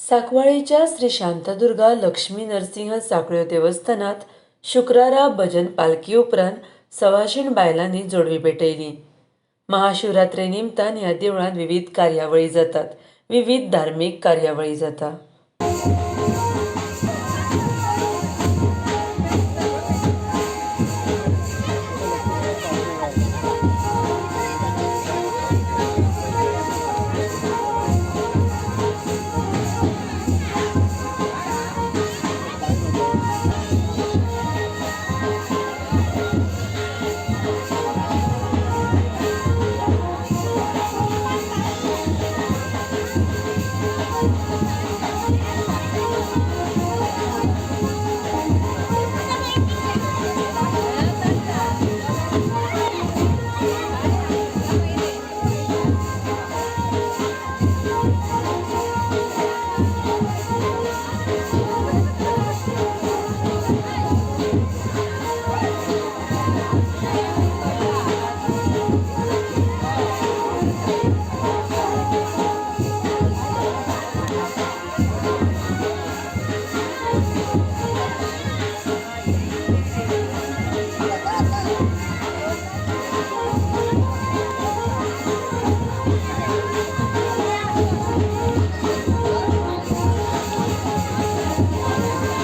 सांकवाळेच्या श्री शांतादुर्गा लक्ष्मी नरसिंह सांखळ्यो देवस्थानांत शुक्रारा भजन पालखी उपरांत सवाशीण बायलांनी जोडवी पेटयली. महाशिवरात्रे निमतान ह्या देवळांत विविध कार्यावळी जातात, विविध धार्मीक कार्यावळी जाता.